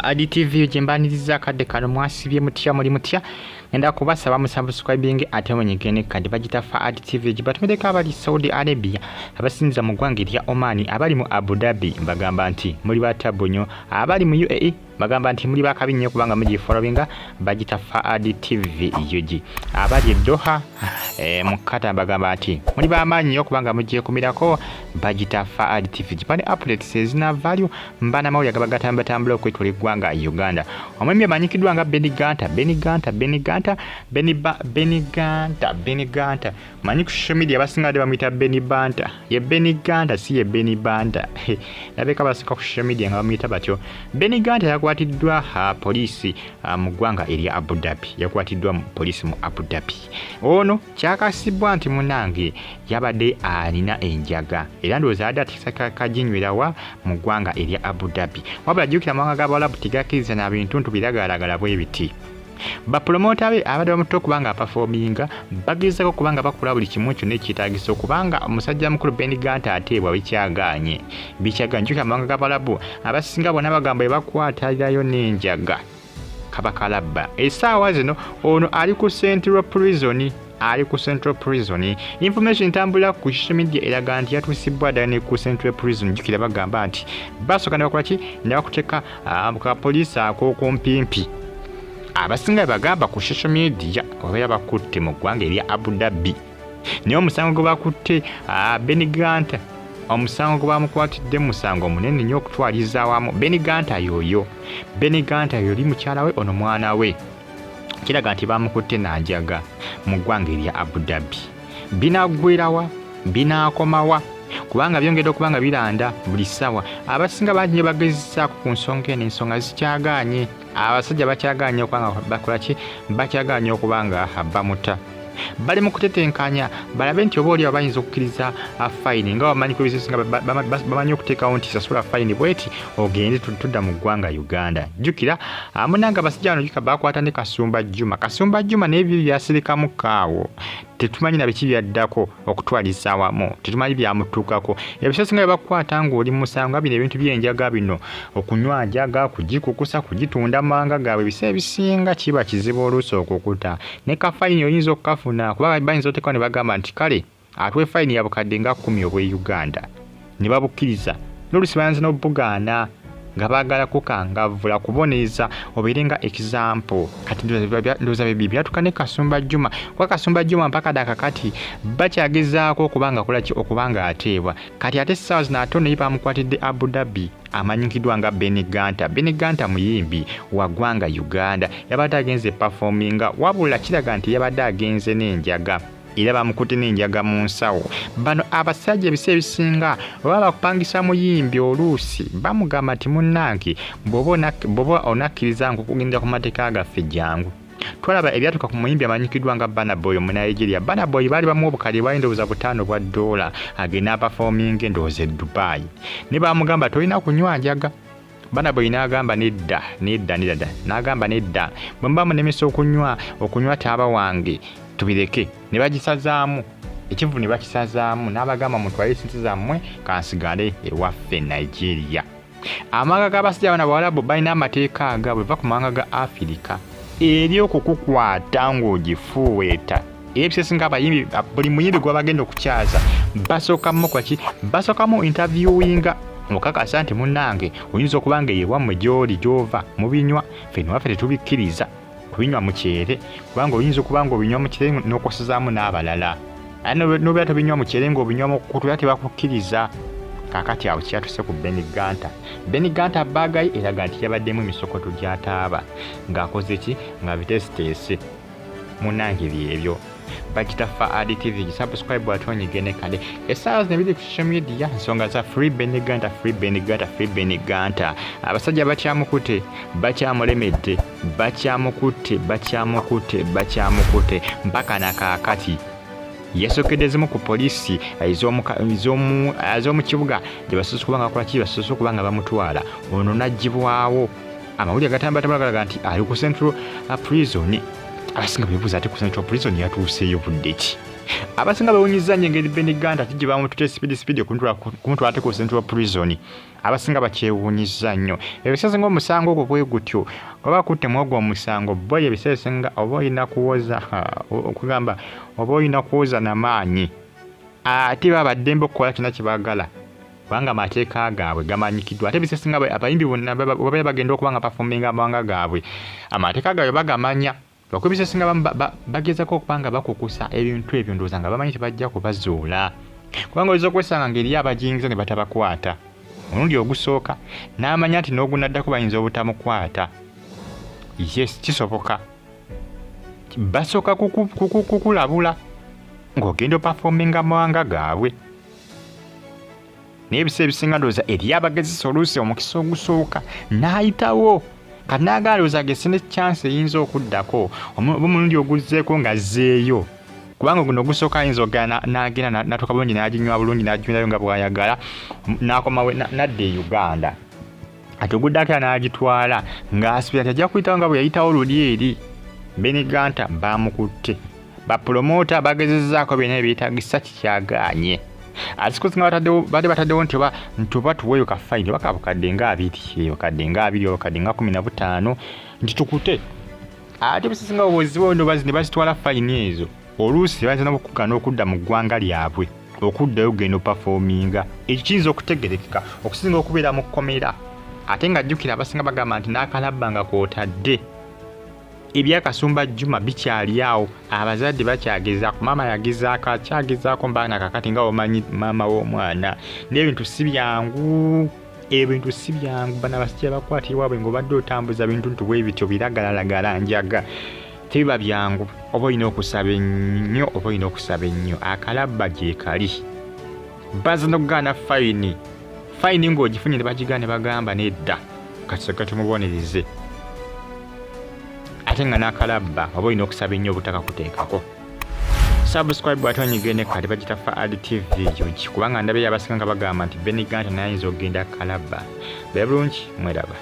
Faadi TV gye mbaniriza akadde kano. Mwasibye mutya? Muli mutya? Ngenda kubasaba musubscribing ate munyige kadi. Bagita Faadi TV gye batumireko abali Saudi Arabia, abasinza mu ggwanga erya Oman, abali mu Abu Dhabi bagamba nti muli batabu nnyo, abali mu UAE bagamba nti muli bakabi nnyo kubanga mugifollowinga. Bagita Faadi TV UG. Abali e Doha, mu Qatar bagamba nti muli bamaanyi nnyo kubanga mugyekumirako. Bagita Faadi TV gipane updates ezina value mba n'amawulire agaba gatambatambula okwetoola eggwanga Uganda. Omuyimbi amanyikiddwa nga Benny Ganta, Benny Ganta, Benny Ganta, Benny ba, Benny Ganta, Benny Ganta, manyi ku social media abasinga badde bamuyita Benny Banta. Ye Benny Ganta, si ye Benny Banta. Labeka abasinga ku social media nga bamuyita batyo. Benny Ganta yakwatiddwa poliisi mu ggwanga erya Abu Dhabi. Yakwatiddwa mu poliisi mu Abu Dhabi. Ono kyakasibwa nti munange yabadde alina enjaga, era ndowooza adde atikisa kaginywerawa mu ggwanga erya Abu Dhabi. Wabula jjukira, amawanga g'Abawalabu tegakkiriza na bintu ntu biragalalagala bwe biti. Bapromota be abadde bamutte okuba nga aperforminga bagezako okuba nga bakola buli kimu kyonna ekyetaagisa okubanga omusajja mukulu Benny Ganta ateebwa, bikyagaanye, bikyagaanye. Jjukira, amawanga g'Abawalabu abasinga bonna bagamba bwe bakwatalirayo n'enjaga kabakalabba. Essaawa zino ono ali ku Central Prison, ali ku Central Prison. Information entambulira ku social media eraga nti yatuusibwa ddala ne ku Central Prison. Jjukira bagamba nti basooka ne bakola ki? Ne bakuteeka ka poliisi ak'okumpimpi. Abasinga bagamba ku social media obeera bakutte mu ggwanga erya Abu Dhabi, naye omusango gwe bakutte Benny Ganta, omusango gwe bamukwatidde musango munene nnyo okutwaliza awamu. Benny Ganta yoyo, Benny Ganta yoli mukyala we, ono mwana we. Kiraga nti bamukutte nanjaga mu ggwanga erya Abu Dhabi. Binaggwerawa? Binaakomawa? Kubanga byongedde okuba nga biranda buli ssaawa. Abasinga bangi nnyo bagezesaako ku nsonga eno, ensonga zikyagaanye. Abasajja bakyagaanye okuba nga bakola ki? Bakyagaanye okuba nga bamuta. Bali mu kutetenkanya balabe nti oba oliawo bayinza okukkiriza fine, nga bamanyi ku nga bamanyi okuteekawo nti sasula fine bweti ogende tudda mu ggwanga Uganda. Jjukira munanga abasajja bano, jjukira bakwata ne Kasumba Juma. Kasumba Juma naye byo byasirikamu kaawo, tetumanyi na biki byaddako okutwaliza awamu, tetumanyi byamutuukako. Ebiseera singa byebakukwata ng'oli musango nga bino ebintu by'enjaga bino, okunywa njaga, kugikukusa, kugitunda mu mawanga gaabwe, ebiseera ebisinga kiba kizibu oluusi okukuta. Ne ka fine oyinza okukafuna, kuba bayinza oteekawo ne bagamba nti kale atuwe fine ya bukadde nga 10 obw'e Uganda, ne babukkiriza. N'oluusi bayinza n'obugaana nga baagala kukangavvula, kubonereza, obeere nga example. Kati ndowooza bye byatuka ne Kasumba Juma, kuba Kasumba Juma mpaka dda kakati bakyagezaako okuba nga kola ki? Okuba nga ateebwa. Kati ate essaawa zino ate ono ye bamukwatidde Abu Dhabi, amanyikiddwa nga Benny Ganta. Benny Ganta muyimbi wa ggwanga Uganda, yabadde agenze performinga, wabula kiraga nti yabadde agenze n'enjaga era bamukutte n'enjaga mu nsawo. Bano abasajja ebiseera ebisinga baba bakupangisa muyimbi, oluusi bamugamba nti munnange, bw'oba onakkiriza nkukugenda ku mateeka gaffe, jangu. Twalaba ebyatuuka ku muyimbi amanyikiddwa nga Burna Boy Omunigeria. Burna Boy baali bamuwa obukadde bwali ndowooza 5 bwa ddoola agenda aperforminga endowooza e Dubai, ne bamugamba tolina kunywa njaga. Burna Boy n'agamba nedda, nedda, nedda, n'agamba nedda, bwe muba munemesa okunywa taaba wange tubireke. Ne bagisazaamu ekivu, ne bakisazaamu, n'abagamba mutwale sente zammwe, kansigale ewaffe Nigeria. Amawanga g'abasajja bano Abawalabu balina amateeka agaabwe va ku mawanga ga Afirika eri okukukwata ng'ogifuuweeta. Era ebiseera singa abayimbi, buli muyimbi gwe bagenda okukyaza basookamu kwaki? Basookamu interviewinga okakasa nti munnange oyinza okuba nga ewammwe gy'oli gy'ova mubinywa, ffe newaffe tetubikkiriza kubinywa mu kyere, kubanga oyinza okuba nga obinywa mu kyere n'okosezaamu n'abalala. Ate nobeera tobinywa mu kyere ng'obinywa mu kkutu, era tebakukkiriza. Kaakati awo kyatuse ku Benny Ganta. Benny Ganta bag ye eraga nti yabaddemu emisokoto gy'ataaba ng'akoze ki? Nga biteesiteese. Munnange byebyo. Bakita Faadi TV, subscribe ate onyige kale. Essaawa zino ebiri ku social media nsonga za free Benny Ganta, free Benny Ganta, free Benny Ganta. Abasajja bakyamukute, bakyamulemedde, bakyamukutte, bakyamukutte, bakyamukutte mpaka nakaakati. Yasokedde zimu ku poliisi ez'omu kibuga gye basoose okuba nga bakola ki? Basoose okuba nga bamutwala. Ono n'aggyibwawo. Amawulire agatambatambula galaga nti ali ku Central Prison. Abasinga bebuuza ate ku Central Prison yatuuseeyo budde ki? Abasinga bewunyizza nnyo engeri Benny Ganta ki gye bamutute speed speed okumutwala ate ku Central Prison. Abasinga bakyewuunyizza nnyo. Ebiseera ebisinga omusango ogwo bwe gutyo, oba akutte mu ogwo omusango, boy, ebiseera ebisinga oba olina kuwoza, okugamba oba olina kuwoza na maanyi, ate baba baddembe okukola kyonna kye baagala kubanga amateeka gaabwe gamanyikiddwa. Ate ebiseera ebisinga abayimbi bonna babeera bagenda okuba nga performinga amawanga gaabwe, amateeka gaabwe bagamanya. Lwakuba ebiseera ebisinga abamu bagezaako okuba nga bakukusa ebintu ebyo, ndowooza nga bamanyi tebajja kubazuula, kubanga oyinza okwesanga ng'eriyo abagiyingiza ne batabakwata omulundi ogusooka, n'amanya nti n'ogunaddako bayinza obutamukwata. Yes, kisoboka. Basooka kukulabula ng'ogenda operforminga amawanga gaabwe, naye ebiseera ebisinga ndowooza eri abagezesa oluusi omukisa ogusooka n'ayitawo, kati n'agala ndowooza agese ne chance eyinza okuddako oba omulundi oguzzeeko ng'azzeeyo, kubanga guno ogusooka ayinza okugenda n'agenda n'atuuka bulungi, n'aginywa bulungi, n'aginywerayo nga bw'ayagala, n'akomawo n'adda e Uganda. Ati oguddako era n'agitwala ng'asubira nti ajja kuyitawo nga bwe yayitawo luli eri. Benny Ganta baamukutte, bapromoter bagezezzaako byonna ebyetagisa, kikyagaanye. Ate sikusinga badde bataddewo nti oba tuweeyo ka fine oba kabukadde nga 20, obukadde nga 20, obukadde nga 15, nti tukute. Ate ebisinga obuzibu ne bazitwala fine ezo, oluusi bayinza n'okugaana okudda mu ggwanga lyabwe, okuddayo okugenda operforminga. Ekyo kiyinza okutegerekeka okusinga okubeera mu kkomera. Ate nga jjukira, abasinga bagamba nti n'akalabba nga kw'otadde ebyakasumba Juma bikyali awo, abazadde bakyagezaako, maama yagezaako, akyagezaako mbaana. Kakati nga omanyi maama w'omwana, n'ebintu si byangu, ebintu si byangu. Bano abasajja bakwatibwa bwe ng'obadde otambuza bintu nti bwe bityo biragalalagala, njaga, tebiba byangu. Oba olina okusaba ennyo, oba olina okusaba ennyo. Akalabba gye kali, baza n'okugaana fine. Fine ng'ogifunye ne bagigaana ne bagamba nedda, katusooke tumubonereze. Ate nga n'akalabba oba olina okusaba ennyo obutakakuteekako. Subscribe ate onyige ne kati bagita Faad TV UG, kubanga ndabe abasinga nga bagamba nti Benny Ganta naye ayinza okugenda kalabba. Beera bulungi, mweraba.